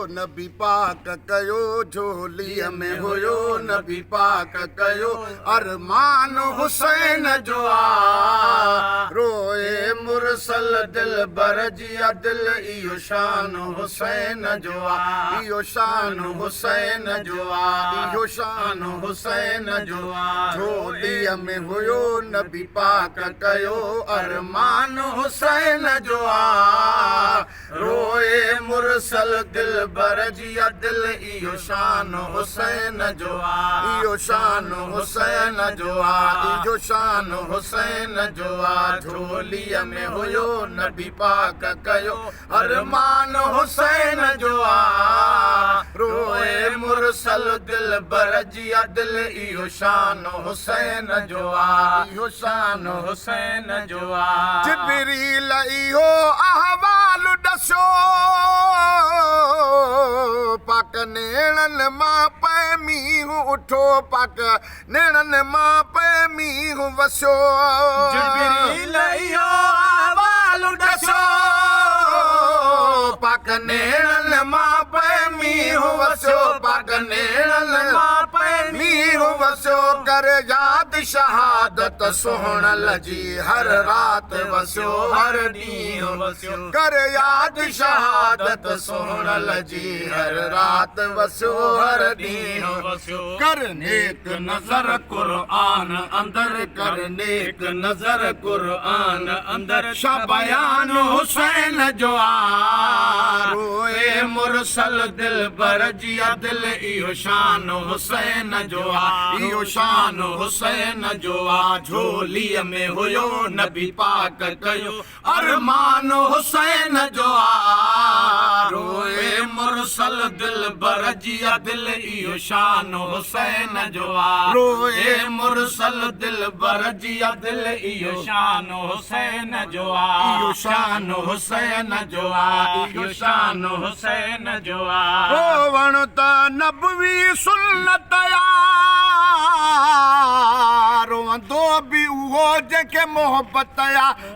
نبي پاڪ ڪيو، جهوليء ۾ هيو نبي پاڪ ڪيو، ارمان حسين جو آ. روئي مرسل دلبر جي آ دل اهو شان حسين جو آ، اهو شان حسين جو آ، اهو شان حسين جو آ. جهوليء ۾ هيو نبي پاڪ ڪيو، ارمان حسين جو آ. روئي مرسل دلبر جي آ دل اهو شان حسين جو آ، اهو شان حسين جو آ، اهو شان حسين جو آ. جهوليء ۾ هيو نبي پاڪ ڪيو ارمان حسين جو آ. روئي مرسل دلبر جي آ دل اهو شان حسين جو آ، اهو شان حسين جو آ. جبريل اهو احوال ڏسيو، پاڪ نيڻن مان پئي مينهن اٺو، پاڪ نيڻن مان پئي مينهن وسيو. جبريل اهو احوال ڏسيو، پاڪ نيڻن مان پئي مينهن وسيو، پاڪ نيڻن مان پئي مينهن وسيو. ڪر ياد شهادت سهڻل جي، هر رات وسيو هر ڏينهن وسيو. ڪر ياد شهادت سهڻل جي، هر رات وسيو هر ڏينهن وسيو. ڪر نيڪ نظر قرآن اندر، ڪر نيڪ نظر قرآن اندر، شاھ بيان حسين جو آ. روئي مرسل دلبر جي آ دل اهو شان حسين جو آ، اهو شان حسين جو آ. جهوليء ۾ هيو نبي پاڪ ڪيو ارمان حسين جو آ. روئي مرسل دلبر جي آ دل اهو شان حسين جو آ. روئي مرسل دلبر جي آ دل اهو شان حسين جو آ، اهو شان حسين جو آ، اهو شان حسين جو آ. روئڻ ته نبوي سنت آ، روئندو به اهو جنهن کي محبت آ،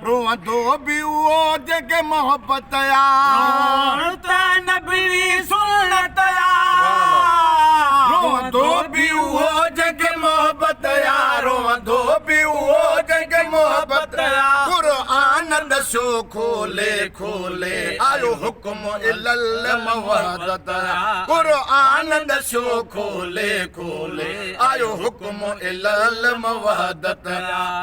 روئندو به اهو جنهن کي محبت آ. روئڻ ته نبوي سنت آ، روئندو به اهو جنهن کي محبت آ، روئندو به اهو جنهن کي محبت آ. قرآن ڏسيو کولي کولي، آيو حڪم الل مودت. قرآن ڏسيو کولي کولي، آيو حڪم الل مودت.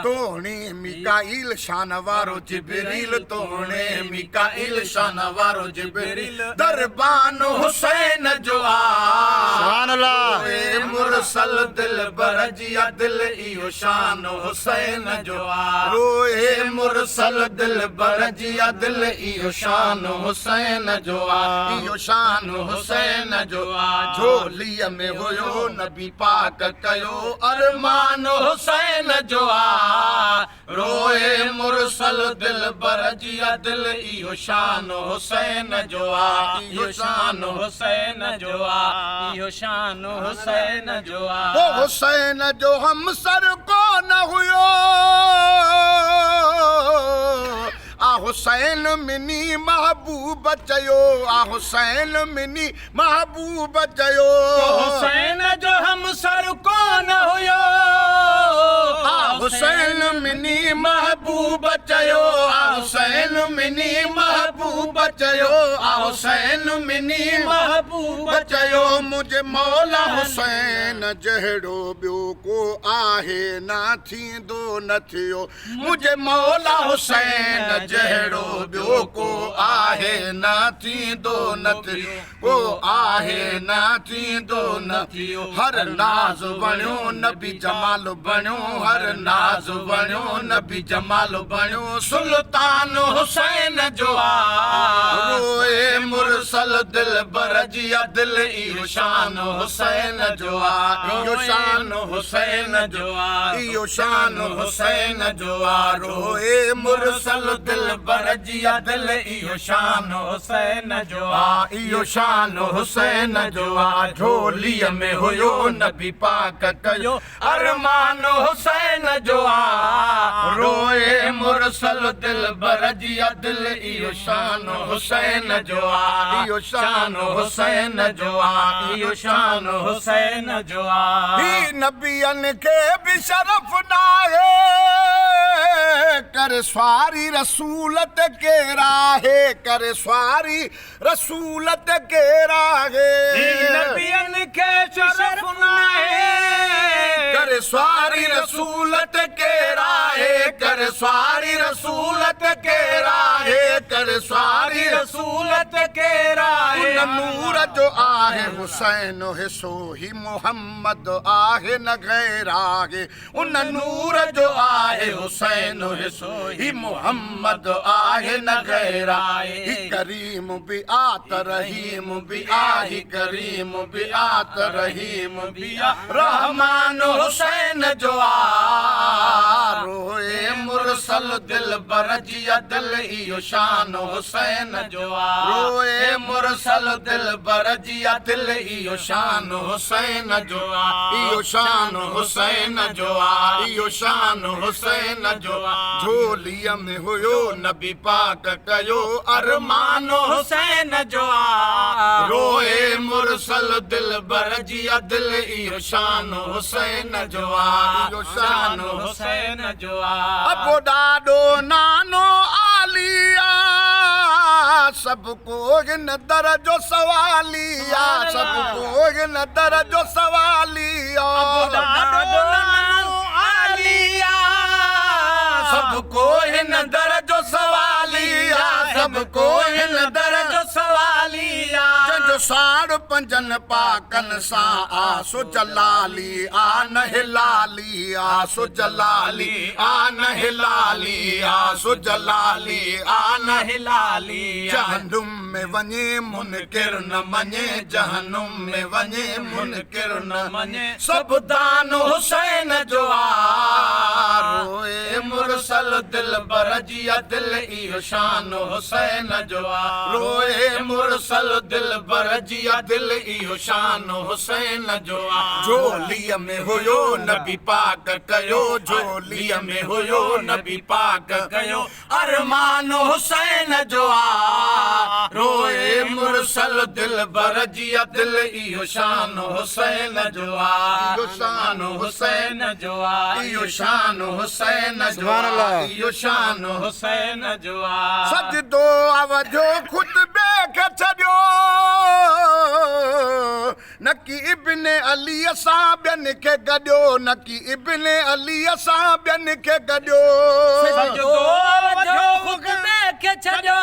توڻي ميڪائيل شان وارو جبريل، توڻي ميڪائيل شان وارو جبريل، دربان حسين جو آ. سبحان الله. روئي مرسل دلبر جي آ دل اهو شان حسين جو آ. روئي مرسل دلبر جي آ دل اهو شان حسين جو آ، اهو شان حسين جو آ. جهوليء ۾ هيو نبي پاڪ ڪيو ارمان حسين جو آ. روئي مرسل دلبر جي آ دل اهو شان حسين جو آ، اهو شان حسين جو آ، اهو شان حسين جو آ. هو حسين جو همسر ڪو نه هيو، آ حسين مني محبوب چيو، آ حسين مني محبوب چيو. حسين جو همسر ڪو نه هيو، آ حسين مني محبوب چيو، آ حسين مني محبوب چيو، آ حسين مني محبوب چيو. منهنجي مولا حسين جهڙو ٻيو ڪو آهي نه ٿيندو نه ٿيو، منهنجي مولا حسين جهڙو ٻيو ڪو آهي نه ٿيندو نه ٿيو، ڪو آهي نه ٿيندو نه ٿيو. هر ناز بڻيو نبي جمال بڻيو، هر ناز بڻيو نبي جمال بڻيو، سلطان حسين جو آ. روئي مرسل دلبر جي آ دل اهو شان حسين جو آ، اهو شان حسين جو آ، اهو شان حسين جو آ. روئي مرسل دلبر جي آ دل اهو شان شان حسين جو آ. اهو شان حسين جو آ. جهوليء ۾ هيو نبي پاڪ ڪيو ارمان حسين جو آ. روئي مرسل دلبر جي دل اهو شان حسين جو آ. اهو شان حسين جو آ. اهو شان حسين جو آ. هي نبين کي به شرف ناهي، ڪر سواري رسول تي ڪير آهي، ڪر سواري رسول تي ڪير آهي. هي نبين کي شرف ناهي، ڪر سواري رسول تي ڪير آهي، ڪر سواري رسول تي ڪير آهي، ڪر سواري رسول تي ڪير آهي. ان نور جو آهي حسين حصو، هي محمد آهي نه غير آهي. ان نور جو آهي حسين حصو، هي محمد آهي نه غير آهي. هي ڪريم به آ ته رحيم به آ، هي ڪريم به آ ته رحيم به آ، رحمان حسين جو آ. روئي مرسل دلبر جي دل اهو شان حسين جو آ. روئي مرسل دلبر جي دل اهو شان حسين جو آ. اهو شان حسين جو آ. اهو شان حسين جو آ. جهوليء ۾ هيو نبي پاڪ ڪيو ارمان حسين جو آ. روئي مرسل دلبر جي دل اهو شان حسين جو آ. اهو شان حسين جو آ. ابو ڏاڏو نانو عاليا، سڀ ڪو هن در جو سواليا، سڀ ڪو هن در جو سواليا. ابو ڏاڏو نانو عاليا، سڀ ڪو هن در جو سواليا، سڀ ڪو هن در جو سواليا. جنهن جو ساڙ پنجن پاڪن سان آ، سو جلالي آ نه هلالي آ، سو جلالي آ نه هلالي آ، سو جلالي آ نه هلالي. جهنم ۾ وڃي منڪر نه مڃي، جهنم ۾ وڃي منڪر نه مڃي، سڀ دان حسين جو آ. روئي مرسل دلبر جي دل اهو شان حسين جو آ. روئي مرسل دلبر جي دل اهو شان حسين جو آ. جهوليء ۾ هيو نبي پاڪ ڪيو، جهوليء ۾ هيو نبي پاڪ ڪيو ارمان حسين جو آ. روئي مرسل دلبر جي دل اهو شان حسين جو آ. اهو شان حسين جو آ. اهو شان حسين جو سبحان آ. الله. اهو شان حسين جو آ. سجدو اوجو خطبي کي ڇڏيو، نڪي ابن علي سان ٻين کي گڏيو، نڪي ابن علي سان ٻين کي گڏيو. سجدو وڌيو خطبي کي ڇڏيو،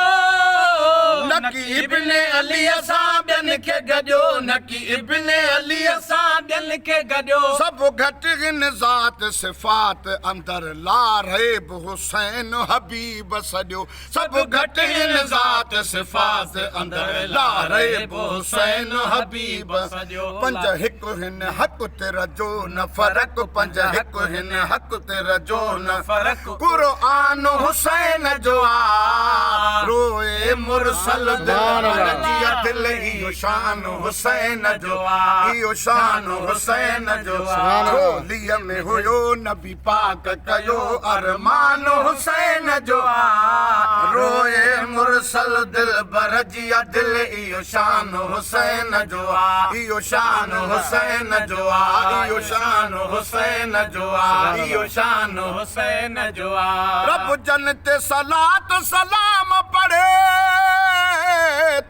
نڪي ابن علي سان ٻين کي گڏيو، نڪي ابن علي سان ٻين کي گڏيو. سڀ گهٽ هن ذات صفات اندر، لا ريب حسين حبيب سڏيو. سڀ گهٽ هن ذات صفات اندر، لا ريب حسين حبيب سڏيو. پنج هڪ هن حق تي رجو نه فرق، پنج هڪ هن حق تي رجو نه فرق، قرآن حسين جو آ. روئي مرسل دلبر جي دل اهو شان حسين جو آ. اهو شان حسين جو آ. جهوليء ۾ هيو نبي پاڪ ڪيو ارمان حسين جو آ. روئي مرسل دلبر جي دل اهو شان حسين جو آ. اهو شان حسين جو آ. اهو شان حسين جو آ. اهو شان حسين جو آ. رب جن تي صلات سلام پڙهي،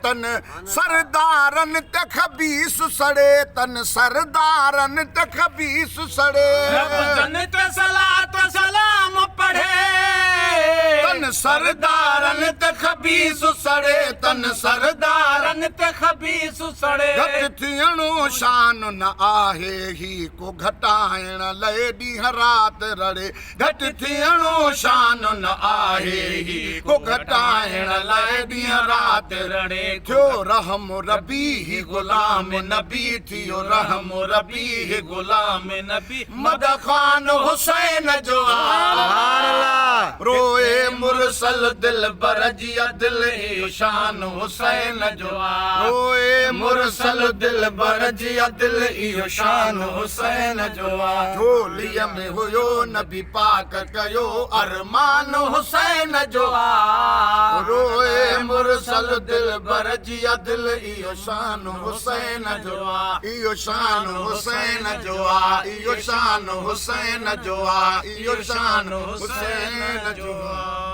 تن سردارن تي خبيث سڙي، تن سردارن تي خبيث سڙي. رب جن تي صلات سلام پڙهي، تن سردارن تي خبيث سڙي، تن سردارن حسين تي خبيث سڙي. گهٽ ٿيڻو شان نه آهي هي ڪو گهٽائڻ لئه ڏينهن رات رڙي. گهٽ ٿيڻو شان نه آهي هي ڪو گهٽائڻ لئه ڏينهن رات رڙي. ٿيو رحم ربي هي غلام نبي ٿيو رحم ربي هي غلام نبي. مدخوان حسين جو آ. سبحان الله. روئي مرسل دلبر جي دل اهو شان حسين جو آ. روئي مرسل دلبر جي دل اهو شان حسين جو آ. جهوليءَ ۾ هيو نبي پاڪ ڪيو ارمان حسين جو آ. روئي مرسل دلبر جي دل اهو شان حسين جو آ. اهو شان حسين جو آ. اهو شان حسين جو آ. اهو شان حسين جو آ.